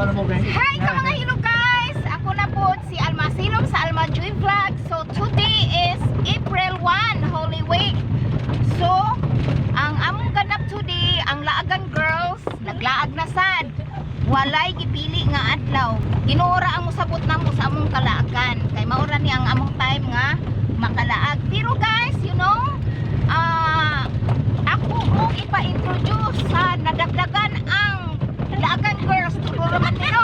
Hi ka mga hilo guys! Ako na po si Alma Silom sa Alma Joy Vlog. So today is April 1, Holy Week. So, ang among ganap today, ang Laagan Girls, naglaag na sad. Walay gipili nga adlaw. Ginuora ang musabot namo sa among kalaagan. Kay maura ni ang among time nga makalaag. Pero guys, ako mong ipa-introduce sa nadagdagan ang Laagan Girls. Turo man nino.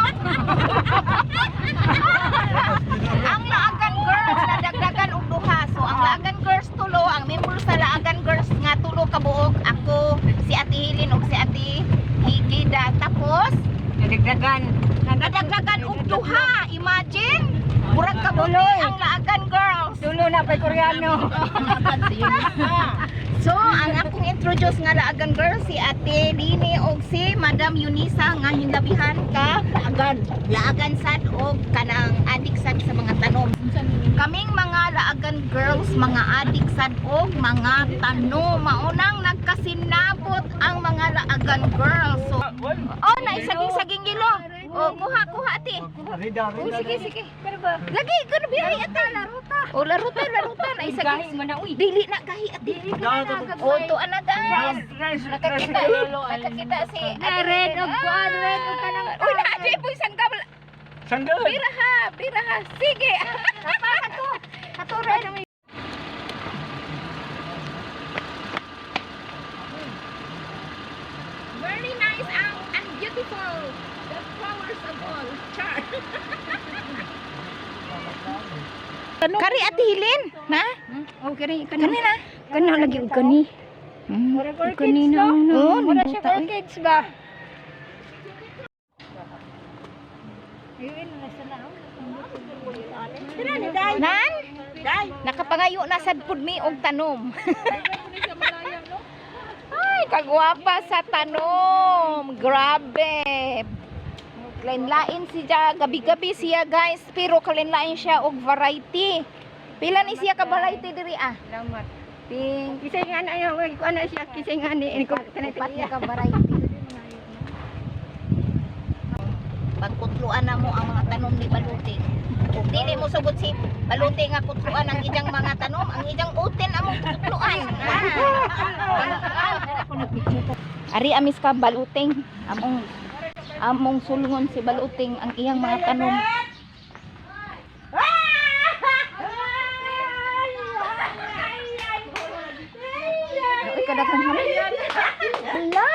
Ang Laagan Girls nadagdagan og duha. So ang Laagan Girls tulo, ang member sa Laagan Girls nga tulo ka buok, ako, si Ate Hilin ug si Ate Higida. Tapos Nadagdagan. Nadagdagan og duha. Imagine, murag kabuti ang Laagan Girls. Tulo na pa'y Koreano. So, ang akong introduce nga Laagan Girls si Ate Lini og si Madam Yunisa nga hinlabihan ka Laagan. Laagan sad og kanang adik sad sa mga tanom. Kaming mga Laagan Girls, mga adik sad og mga tanom. Maunang nagkasinabot ang mga Laagan Girls. So, oh, naisaging-saging gilo. Oh, kuha, kuha ate. Oh, sige, sige. Lagi, kuno biyahe ate. Laruta. Oh, laruta, laruta. Naisaging. Gahi man na uy. Dili na gahi ate. Oh, to ana guys. Nakakita, nakakita si Na red og kuan, red og kanang. Uy, na ate po isang kabla. Sanggal. Pira ha, pira ha. Sige. Kato. Kato red. Very nice and beautiful. The flowers of all. Char. Kari Ate Hilin, na? Oh, kani kani. Kani na. Kana lagi og kani. Og kani na. Oh, Mura siya nindota, eh. orchids ba? Nan? Nakapangayo na sad pud mi og tanom. Ay, kagwapa sa tanom. Grabe. Lain-lain siya, gabi-gabi siya guys, pero kalinlain siya og variety. Pila ni siya ka variety diri ah? Salamat. Pink, Kisay nga na ayaw, ko ana siya kisay nga ni ko kanay upat na ka variety. Pagkutluan na mo ang mga tanom ni Baluting. Kung dili mo sugot si Baluting nga kutluan ang iyang mga tanom, ang iyang utin among kutluan. Ah. Ari amis ka Baluting, among among sulngon si Baluting ang iyang mga tanom. Uy, kadaghan kami. Hala.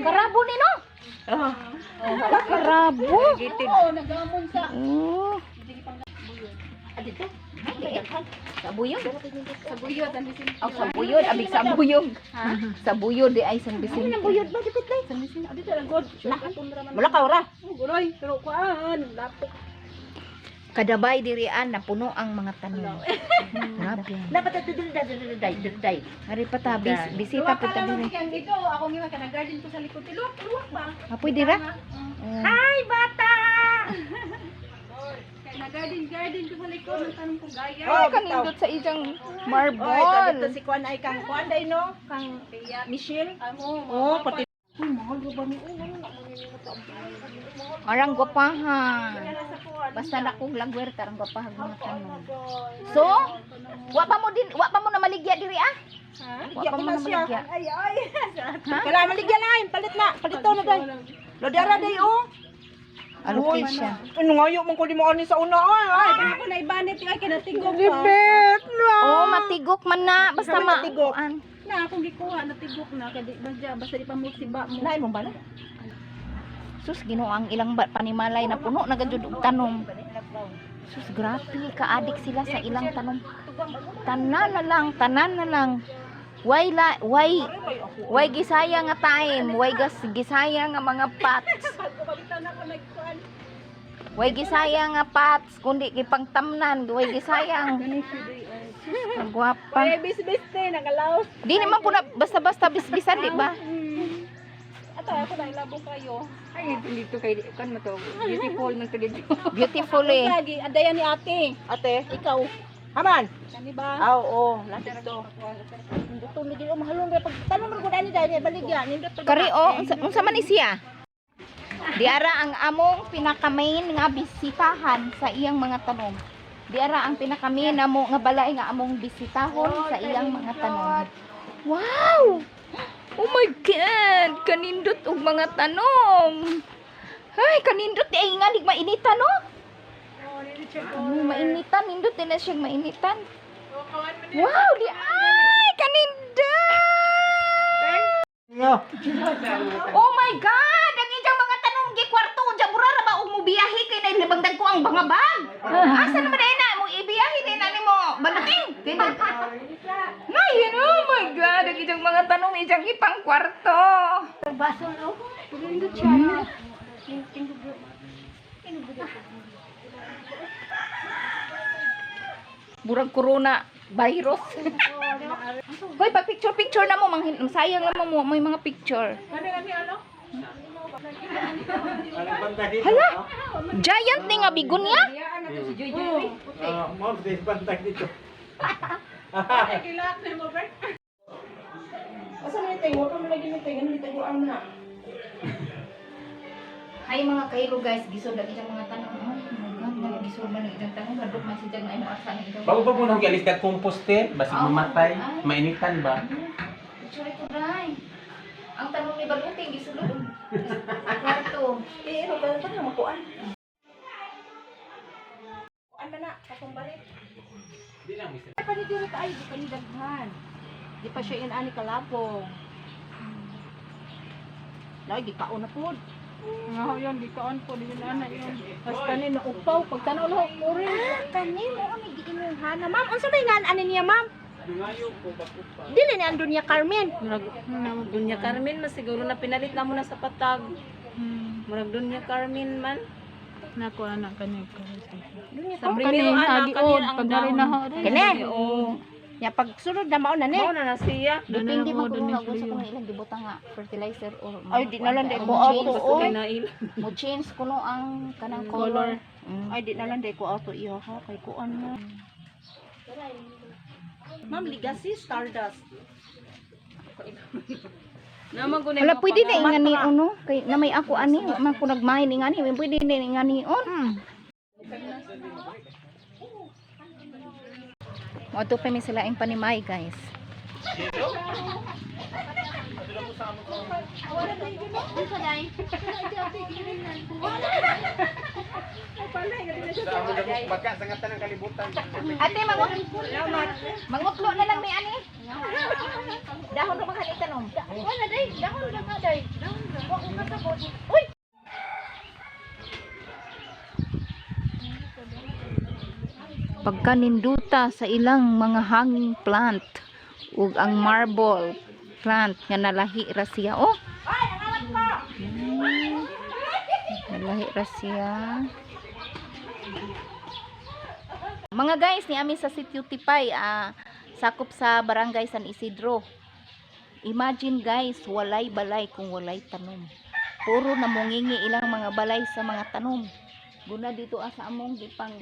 Karabo ni no? Hala, karabo. Oh. Sa buyog? Sa buyod ang bisin. Oh, sa buyod. Abig sa buyog. Sa buyod di ay San Vicente. Ang buyod ba dipit lay? San Vicente dito lang god. Wala ka ora. Guloy, pero kuan, lapok. Kadabay dirian napuno ang mga tanom. Grabe. Dapat ato dili dili dili dili. Ari pa ta bisita po ta diri. Dito ako nga kana garden ko sa likod. Luwak, luwak ba? Apoy dira. Oh. Hi bata. Kay na garden garden ko sa likod ng tanong kong gaya. Ay, kanindot sa iyang marble. Oy, dito si Kuan ay kang Kuan day no, kang Michelle. Amo, Oh, pati Arang gwapahan. Basta na kong langwer tarang gwapahan mga tanom. So, wa pa mo din, wa pa mo na maligya diri ah. Wa pa mo na na siya. maligya. Ay ay. Kala maligya na ay, palit na, palito na day. Lodera day oh. Alocasia. Ano ngayo man ko di mo ani sa una ay. Ay, Ako na ibanit ay kinatigok pa. libet na. Oh, matigok man na basta ma. Matigok. An. Na akong gikuha natigok na kay di ba basta di pa mo siba mo. Naay mo ba na? Sus, Ginoo ang ilang panimalay na puno na gajud og tanom. Sus, grabe ka-adik sila sa ilang tanom. Tanan na lang, tanan na lang. Why la, why why gisaya nga time, why gas gisaya nga mga pots. Why gisaya nga pots kundi gipangtamnan, why gisayang. Sus, kagwapa. Ay, bis-bis te nagalaos. Di naman po na basta-basta bisbisan, di ba? Ato ako na ilabo kayo. Ay dito kay kan mo to. Beautiful man to dito. Beautiful eh. Lagi andayan ni ate. Ate, ikaw. Haman. Kani ba? Ah, oo, nandito. Nindot ni Ginoo mahalong ra pag tanong man gud ani dai baligya nindot. Kari oh, unsa man ni siya? Diara ang among pinaka-main nga bisitahan sa iyang mga tanom. Diara ang pinaka-main namo nga balay nga among bisitahon sa iyang mga tanom. Wow! Oh my God! Kanindot og mga tanom. Ay, kanindot di ay nga mainitan, no? Ano, mainitan, nindot din na siyang mainitan. Wow, di ay kanindot! Oh my God! Ang inyong mga tanong gi kwarto unja mura ra ba og mobiyahe kay nailibang ko ang mga bag. Asa naman ay na mo ibiyahe din na nimo baluting. Kay Ngayon, oh my God, ang inyong mga tanong inyong ipang kwarto. Baso no? Pagindot siya. Murag corona virus. Hoy, pa picture picture na mo, sayang lang mo may mga picture. Hala, giant ni nga bigon niya. Ah, ma'am, bantay dito. Asa na yung tayo? Huwag mo lagi yung tayo. Ano yung tayo? Ang na. Hi mga kailo guys, gisod lagi diyang mga tanong. Oh my God, mga gisod man ang iyang tanong. Hadlok man siya nga imo asa ang iyang. Bago pa po nang gialis ka composter, basig Oh, mamatay, ay. mainitan ba? Picture ko dai. Ang tanong ni Baluting gisulod og kwarto. Eh, ano ba? Ito na makuan. Kuan man na. Katong balik. Di lang, Mr. Ay, pwede dito tayo. Di pa ni daghan. Di pa siya inani kalabong. Lagi, di kaon na po. Nga yun, di kaon po, di yun ana yun. Tapos kanin na upaw, pag tanaw lang, orange. Ah, kani mo ang giinuhan na. Ma'am, unsa may ngan ani niya, ma'am? Dili ni andun niya Carmen. Murag Dunya Carmen mas siguro na pinalit na mo na sa patag. Murag Dunya Carmen man. Nako ana kani. Dunya Sa primero ana Kanin kanin hagion, ang pag dari down. na ho. Kini. Ya pag sunod na mao na ni. Mao na na siya. Depende man kuno nga gusto ko na ilang gibutang nga fertilizer or Ay, di na lang di ko mo auto, change, oy. Kay nail. mo change kuno ang kanang color. Ay di na lang di ko auto iyo ha kay kuan mo. Ma'am, Legacy Stardust. Naman ko Wala pwede na ingani ono kay na may ako ani man ko nagmahin ingani pwede na ingani on. Mo pa mi sila ang panimay, guys. Baka sa ngatan ng kalibutan. Ate, mangutlo na lang may ani. Dahon ra man tanom. Wala day, dahon ra ka day. Dahon ra. Wa ko kasabot. Uy. Pagkaninduta sa ilang mga hanging plant ug ang marble plant nga nalahi ra siya oh. Nalahi ra siya. Mga guys, ni amin sa Sitio Tipay, sakop sa Barangay San Isidro. Imagine guys, walay balay kung walay tanom. Puro na mungingi ilang mga balay sa mga tanom. Guna dito sa among gipang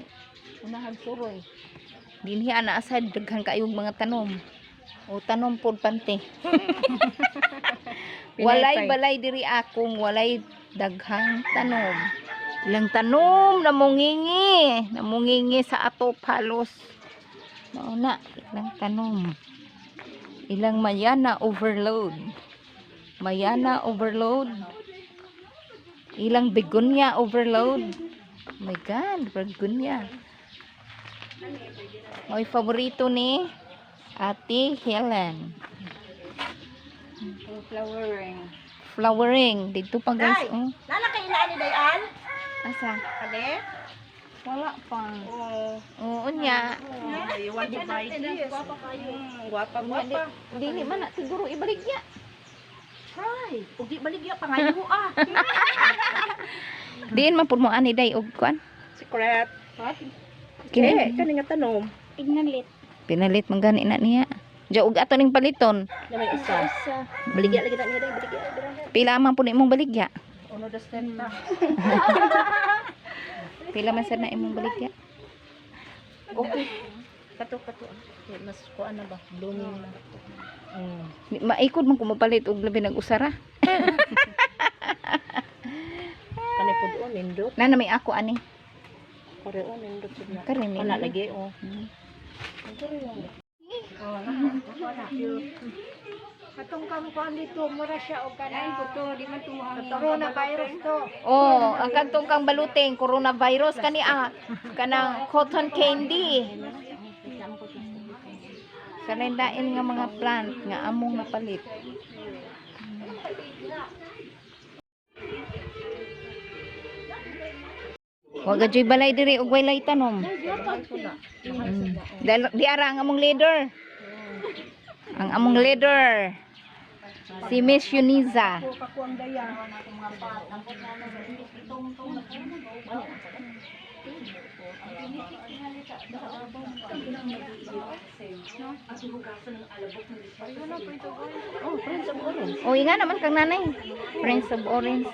unahag suroy. Dinhi ana asad daghan kaayong mga tanom. O tanom pod pante. Walay balay diri akong walay daghang tanom. Ilang tanom namungingi, namungingi sa ato halos. Mao na ilang tanom. Ilang mayana overload. Mayana overload. Ilang begonia overload. Oh my God, begonia. Mo'y favorito ni Ate Helen. Flowering. Flowering. Dito pa guys. Day, Oh. nana kay ilaan ni Dayan? Asa? Kani? Wala pa. Oh. Oo niya. You want to buy this? Gwapa, gwapa. Dili man na siguro ibalik niya. Try. Ug di baligya pangayo ah. Diin man pud mo ani day og kuan. Secret. Kini Eh, kani nga tanom. Pignalit. pinalit man gani na niya. Diya og ato ning paliton. Na may usa. Baligya lagi na niya day, baligya. Pila man pud imong baligya? Uno dos ten ta. Pila man sad na imong baligya? Okay. Kato kato. Eh, mas kuan na ba? Blooming na. Maikod man kung mopalit og labi nag-usara. oh, nindot. Na na may ako ani. Kare oh, nindot jud na. Kare ni. Ana lagi oh. Katong kang kuan dito, mura siya og kanang to, di man tumuhangin. Coronavirus to. Oh, ang kantong kang baluting coronavirus kani ah, kanang cotton candy. Kanay dain nga mga plant nga among napalit. Wa gajoy balay diri og walay tanom. Di ara ang among leader. Ang among leader. Si Miss Yuniza. Oh, Prince of Orange. O, nga naman kang nanay. Prince of Orange.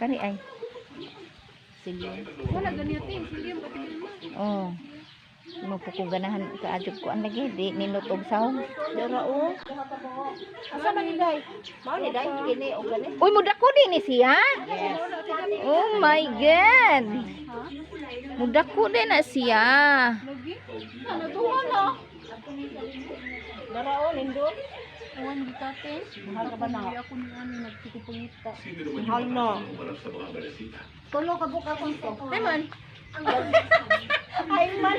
Kani ay. Silyo. Wala ganito eh. Silium pati mo. Oh. Mo po ko ganahan kaadyo ko ang lagi di ninot og sahog. Dara oh. Asa man ni Day? Mao ni Day kini og gani. Uy, mudako din ni siya. Oh my God. Mudako din na siya. Lagi. Ano tuwa na? Dara oh, nindot. Uwan gitatin. Mahal ka ba na? Hindi ako ni ano nagkikipangita. Mahal na. Tulo ka buka kung to. Ay man. Ay man.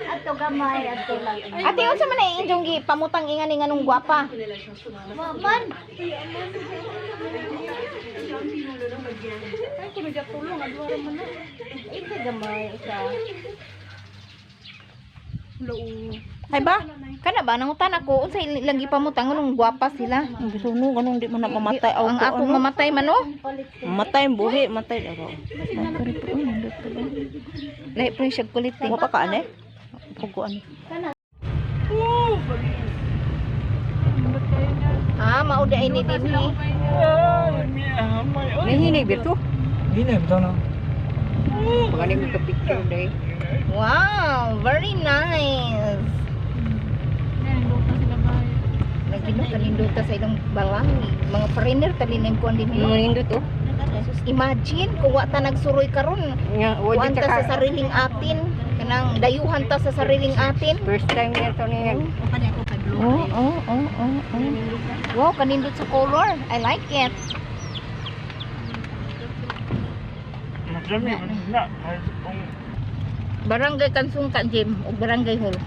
Ato gamay, ato lang. Ate, unsa man ay inyong gi pamutang ingan nga nung gwapa? Wa man. Ay kuno ja tulong adwa ra man na. Ika gamay isa. Loo. Ay ba? Kana ba nangutan ako unsa ilang gipamutang nung gwapa sila? Ang bisuno ganun di man na mamatay aw Ang ako mamatay man oh. Matay ang buhi, matay dara. Lahi pa rin siya kulit eh. Wa pa ka ane? Pugo ane. Ah, mao daay ni dinhi. Nahinig dito. Hindi na, bitaw na. Pagani mo ka picture day. Wow, very nice. Nindot sila ba? Nagino kanindota sa ilang balay. Mga foreigner talinang kuan din no. Nindot oh. Sus, imagine kung wa ta nagsuroy karon, Nga wa kuan ta sa sariling atin, kanang dayuhan ta sa sariling atin. First time niya to niya. Oh. Wow, kanindot sa color. I like it. Madami, na. Kahit kung Barangay Kansungka Gym o Barangay Hall.